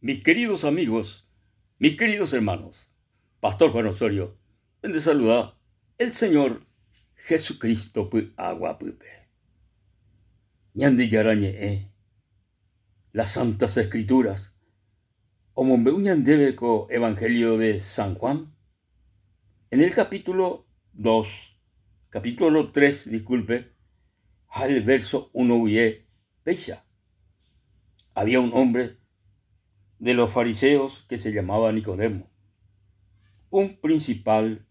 Mis queridos amigos, mis queridos hermanos, Pastor Juan Osorio, pende saluda el Señor Jesucristo py'aguapýpe. Ñandejára Ñe'ẽ, las Santas Escrituras, omombe'u ñandéve ko Evangelio de San Juan, en el capítulo 2, capítulo 3, disculpe, ha el verso 1 guie péicha. Había un hombre de los fariseos que se llamaba Nicodemo, un principal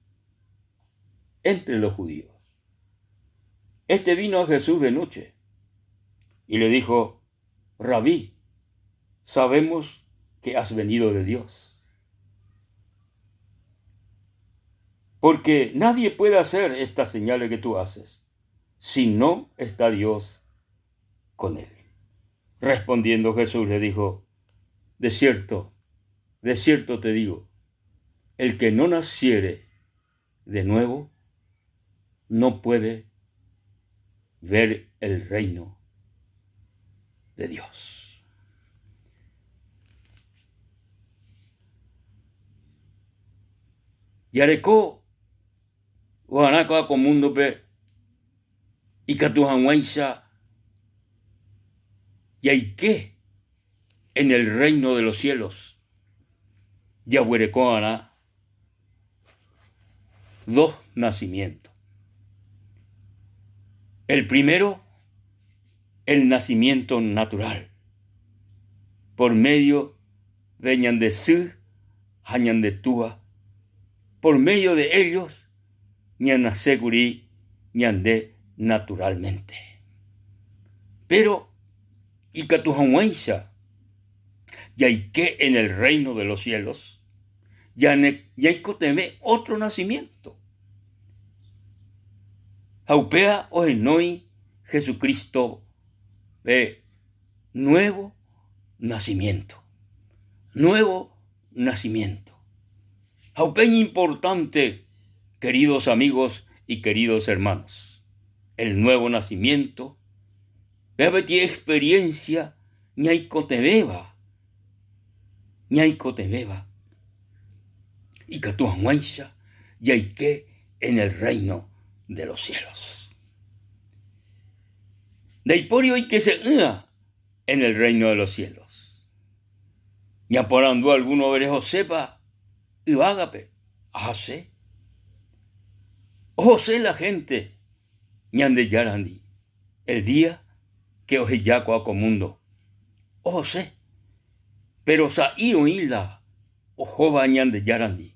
entre los judíos. Este vino a Jesús de noche y le dijo, Rabí, sabemos que has venido de Dios. Porque nadie puede hacer estas señales que tú haces si no está Dios con él. Respondiendo Jesús le dijo, De cierto, de cierto te digo, el que no naciere de nuevo no puede ver el reino de Dios. Jareko Oharã kóva ko múndope ikatu hag̃uáicha jaike en el reino de los cielos, jaguerekova'erã dos nacimientos. El primero, el nacimiento natural, por medio de ñande sy ha ñande túa, por medio de ellos ñanase kuri ñande naturalmente. Pero ikatu hag̃uáicha jaike en el reino de los cielos, ñaikotevẽ otro nacimiento. Ha upéva ohenói Jesucristo pe nuevo nacimiento. Nuevo nacimiento. Ha upe iñimportante, queridos amigos y queridos hermanos, el nuevo nacimiento, péva peteĩ experiencia ñaikotevẽva, ñaikotevẽva ikatu hag̃uáicha jaike en el reino de los cielos. Ndaipóri oikese'ỹva en el reino de los cielos. Ñaporandu alguno orehosépa yvágape, ahase. Ohose la gente Ñandejárandi el día que oheja ko'ã ko mundo. Ohose, pero sa'i oĩ la ohóva Ñandejárandi.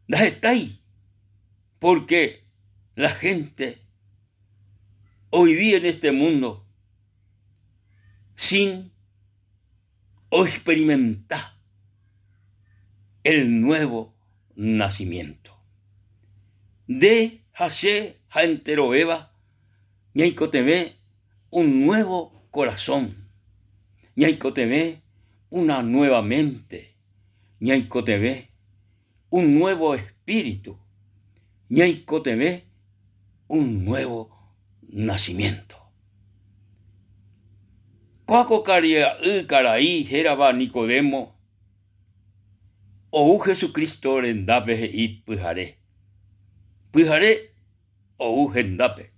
Ndahetái, porque la gente ovivi en este mundo sin oexperimenta el nuevo nacimiento. Nde ha che ha enterovéva ñaikotevẽ un nuevo corazón, ñaikotevẽ una nueva mente, ñaikotevẽ un nuevo espíritu, ñaikotevẽ un nuevo nacimiento. Kóa ko karia'y karai hérava Nicodemo ou Jesucristo rendápe he'i pyhare. Pyhare ou hendápe.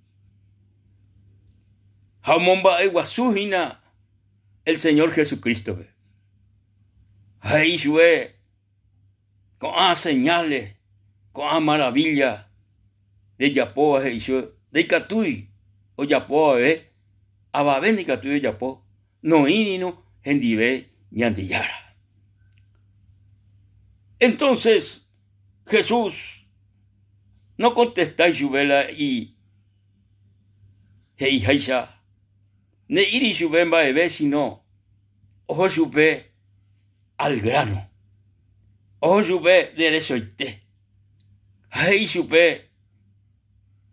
Ha omomba'eguasu hína el Señor Jesucristo-pe. Ha he'i chupe Ko'ã señales, ko'ã maravilla rejapóva he'i chupe, ndaikatúi ojapo avave, avave ndaikatúi ojapo, noĩrino hendive Ñandejára. Entonces Jesús nokontestái chupe la he'iháicha, nde'íri chupe mba'eve sino oho chupe al grano. Oho chupe derechoite. Ha he'i chupe,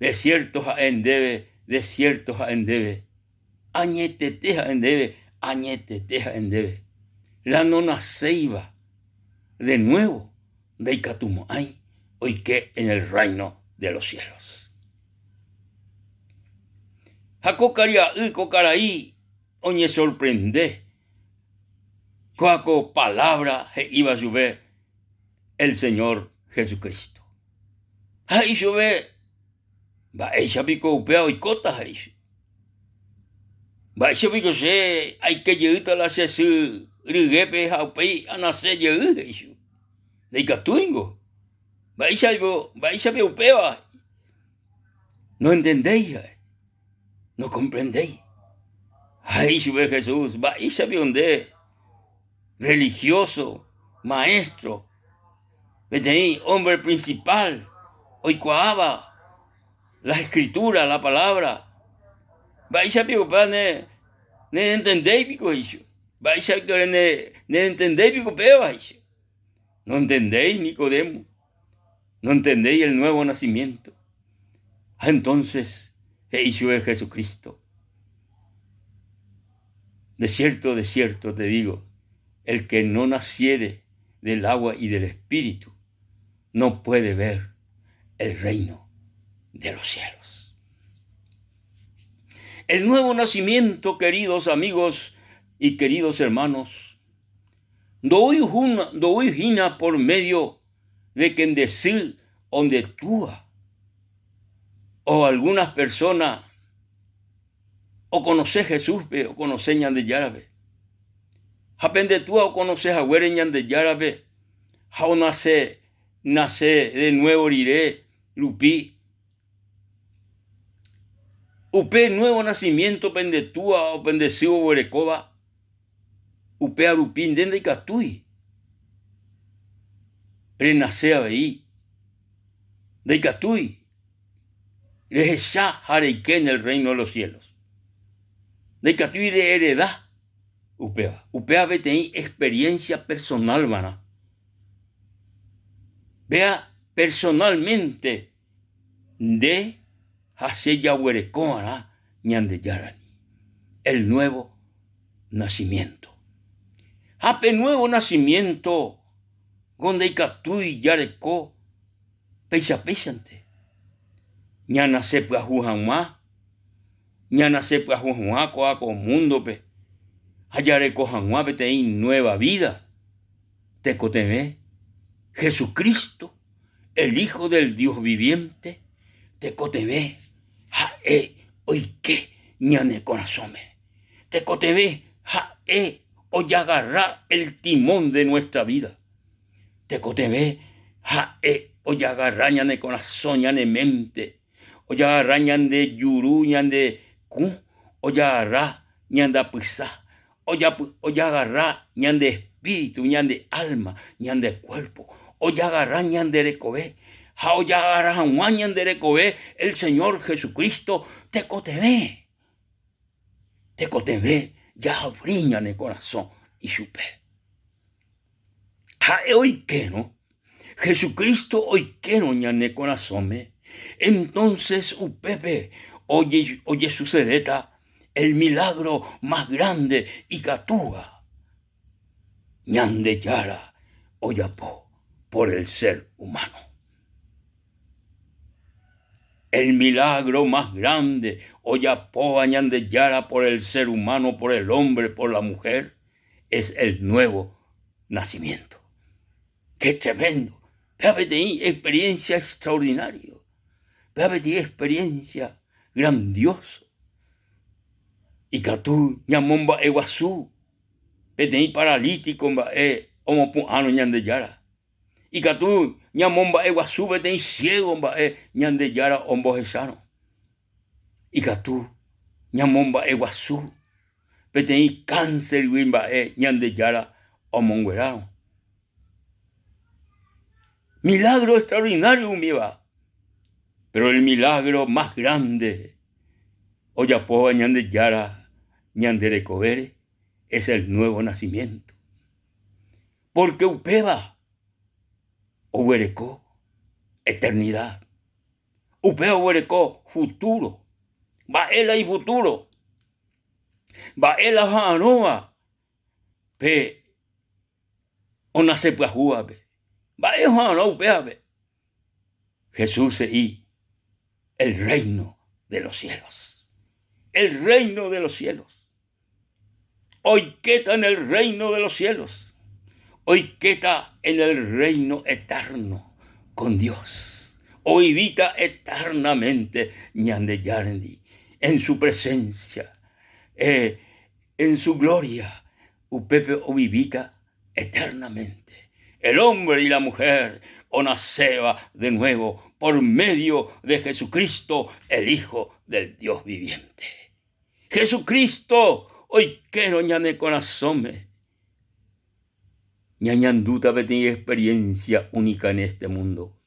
De cierto ha'e ndéve, de cierto ha'e ndéve, añetete ha'e ndéve, añetete ha'e ndéve. La nonaséiva de nuevo ndaikatumo'ãi oike en el reino de los cielos. Ha ko karia'y, ko karai oñesorprende. Kóa ko palabra he'íva chupe el Señor Jesucristo. Ha he'i chupe, Mba'éicha piko upéva oikóta? he'i chupe. Mba'éicha piko che aike jeýta la che sy ryguépe ha upéi anase jey? he'i chupe. Ndaikatúingo. Mba'éicha piko, mba'éicha piko upéva? Noentendéi ha'e. Nokomprendéi. Ha he'i chupe Jesús, Mba'éicha piko nde religioso, maestro, peteĩ hombre principal oikuaáva la escritura, la palabra, mba'éicha piko upéva ne nerentendéi piko? he'i chupe. Mba'éicha piko nerentendéi piko upéva? he'i chupe. Nontendéi Nicodemo, nontendéi el nuevo nacimiento. Ha entonces he'i chupe Jesucristo, De cierto, de cierto te digo, el que no naciere del agua y del Espíritu, no puede ver el reino de los cielos. El nuevo nacimiento, queridos amigos y queridos hermanos, Ndoúi hína por medio de que nde sy o nde túa o algunas personas okonose Jesúspe, okonose Ñandejárape. Ha pe nde túa okonose haguére Ñandejárape ha onase nase de nuevo rire rupi, upe nuevo nacimiento pende túa o pende sy oguerekóva, Upéva rupi nde ndaikatúi renase avei, ndaikatúi rehecha ha reike en el reino de los cielos. Ndaikatúi rehereda upéva. Upéva peteĩ experiencia personal va'erã. Péva personalmente nde ha che jaguereko va'erã Ñandejárandi, el nuevo nacimiento. Ha pe nuevo nacimiento ko ndaikatúi jareko péicha péichante, ñanase pyahu hag̃ua, ñanase pyahu hag̃ua ko'a ko múndope ha jareko hag̃ua peteĩ nueva vida tekotevẽ Jesucristo, el Hijo del Dios viviente, tekotevẽ ha'e oike ñane korasõme. Tekotevẽ ha'e ojagarra el timón de nuestra vida. Tekotevẽ ha'e ojagarra ñane korasõ, ñane mente, ojagarra ñande juru, ñande kũ, ojagarra ñande apysa, ojagarra ñande espíritu, ñande alma, ñande cuerpo, ojagarra ñande rekove ha ojagarra hag̃ua ñande rekove el Señor Jesucristo tekotevẽ, tekotevẽ jaavri ñane korasõ ichupe. Ha'e oikérõ, Jesucristo oikérõ ñane korasõme, entonces upépe ojesucedéta el milagro más grande ikatúva Ñandejára ojapo por el ser humano. El milagro más grande ojapóva Ñandejára por el ser humano, por el hombre, por la mujer, es el nuevo nacimiento. ¡Qué tremendo! Péva peteĩ experiencia extraordinario. Péva peteĩ experiencia grandioso. Ikatu ñamomba'eguasu peteĩ paralítico mba'e omopu'ãrõ Ñandejára. Ikatu ñamomba'eguasu peteĩ ciego mba'e Ñandejára ombohechárõ. Ikatu ñamomba'eguasu peteĩ cáncer-gui mba'e Ñandejára omonguerárõ. Milagro extraordinario umíva. Pero el milagro más grande ojapóva Ñandejára ñande rekovére es el nuevo nacimiento. Porque upéva oguereko eternidad. Upéva oguereko futuro. Mba'e la ifuturo? Mba'e la oha'arõva pe onase pyahúvape? Mba'e oha'arõ upévape? Jesús he'i, El reino de los cielos. El reino de los cielos. Oikéta en el reino de los cielos, oikéta en el reino eterno con Dios, oivíta eternamente Ñandejárandi, en su presencia, eh, en su gloria, upépe ovivíta eternamente. El hombre y la mujer onacéva de nuevo por medio de Jesucristo, el Hijo del Dios viviente. Jesucristo oikérõ ñane korasõme, ñañandúta peteĩ experiencia única en este mundo.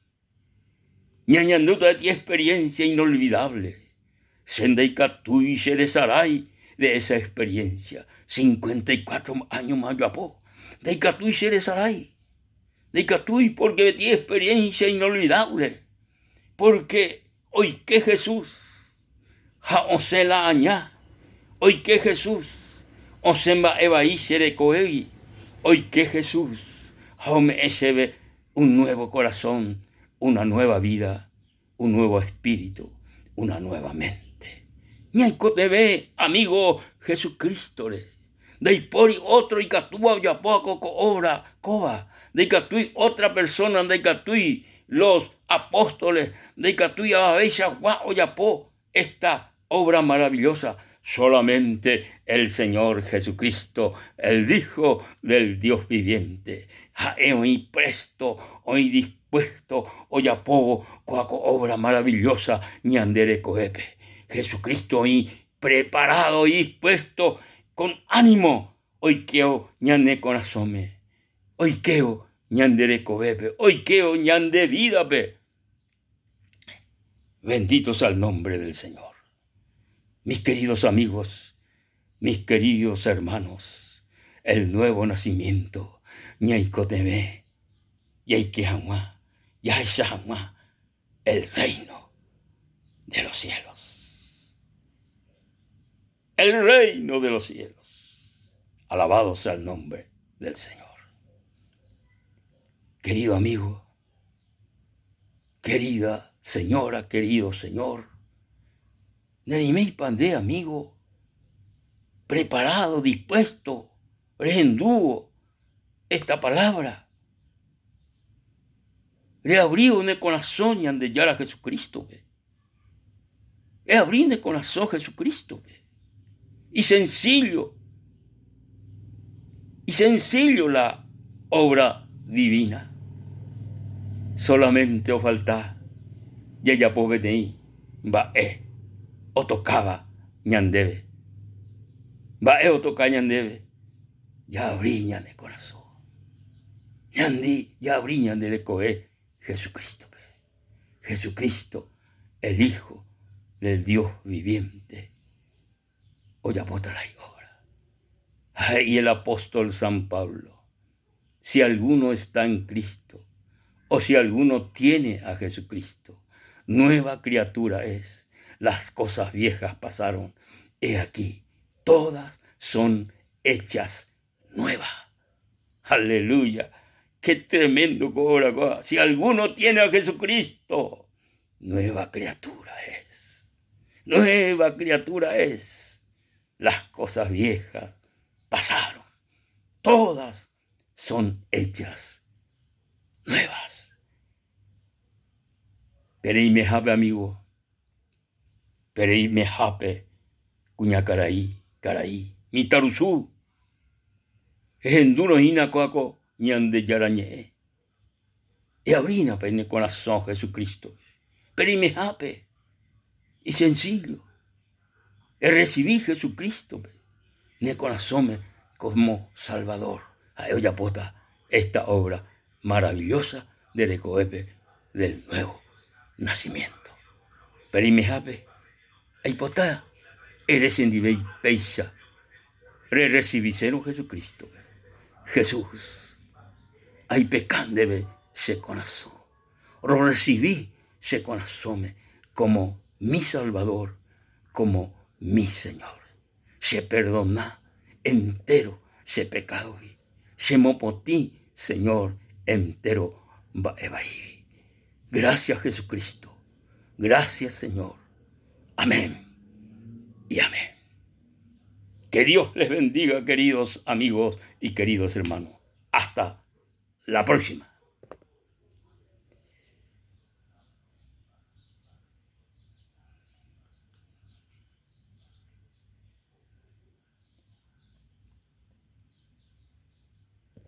Ñañandúta peteĩ experiencia inolvidable. Che ndaikatúi cheresarái de esa experiencia. 54 áñoma ajapo, ndaikatúi cheresarái. Ndaikatúi porque peteĩ experiencia inolvidable. Porque oike Jesús ha osẽ la aña, oike Jesús, osẽ mba'e vai che rekovégui, oike Jesús ha ome'ẽ chéve un nuevo corazón, una nueva vida, un nuevo espíritu, una nueva mente. Ñaikotevẽ amigo Jesucristo-re. Ndaipóri ótro ikatúva ojapo ko obra kóva, ndaikatúi ótra persóna, ndaikatúi los apóstoles, ndaikatúi avaveichagua ojapo esta obra maravillosa, solamente el Señor Jesucristo, el Hijo del Dios viviente. Ha'e oĩ presto, oĩ dispuesto ojapóvo kóa ko obra maravillosa ñande rekovépe. Jesucristo oĩ preparado y dispuesto con ánimo oikévo ñane korasõme, oikévo ñande rekovépe, oikévo ñande vídape. Bendito sea el nombre del Señor. Mis queridos amigos, mis queridos hermanos, el nuevo nacimiento ñaikotevẽ jaike hag̃ua, jahecha hag̃ua el reino de los cielos. El reino de los cielos. Alabado sea el nombre del Señor. Querido amigo, querida señora, querido señor, nereiméipa nde amigo, preparado, dispuesto, rehendúvo esta palabra, reabrívo ne korasõ Ñandejára Jesucristo-pe. Eabrí ne korasõ Jesucristo-pe. Isencillo, isencillo la obra divina. Solamente ofalta jajapo peteĩ mba'e otokáva ñandéve. Mba'e otoka ñandéve? Jaabri ñane korasõ. Ñandi jaabri ñande rekove Jesucristo-pe. Jesucristo, el Hijo del Dios viviente, ojapóta la hi'obra. Ha he'i el apóstol San Pablo, Si alguno está en Cristo, o si alguno tiene a Jesucristo, nueva criatura es, las cosas viejas pasaron, he aquí, todas son hechas nuevas. Aleluya. Qué tremendo cobra. Si alguno tiene a Jesucristo, nueva criatura es. Nueva criatura es. Las cosas viejas pasaron. Todas son hechas nuevas. Pereimehápe amigo, pereimehápe kuñakarai, karai, mitãrusu, ehendúrõ hína kóa ko Ñandejára Ñe'ẽ. Eavrína pe ne korasõ Jesucristo-pe, pereimehápe, isencillo, errecibi Jesucristo-pe ne korasõme como Salvador, ha'e ojapóta esta obra maravillosa nde rekovépe del nuevo nacimiento. Pereimehápe aipota ere chendive péicha rerresivisérõ Jesucristo-pe. Jesús, aipeka ndéve che korasõ. Rorresivi che korasõme como mi Salvador, como mi Señor. Cheperdona entéro che pekádogui, chemopotĩ Señor entéro mba'e vaígui. Gracias Jesucristo, gracias Señor. Amén y amén. Que Dios les bendiga, queridos amigos y queridos hermanos. Hasta la próxima.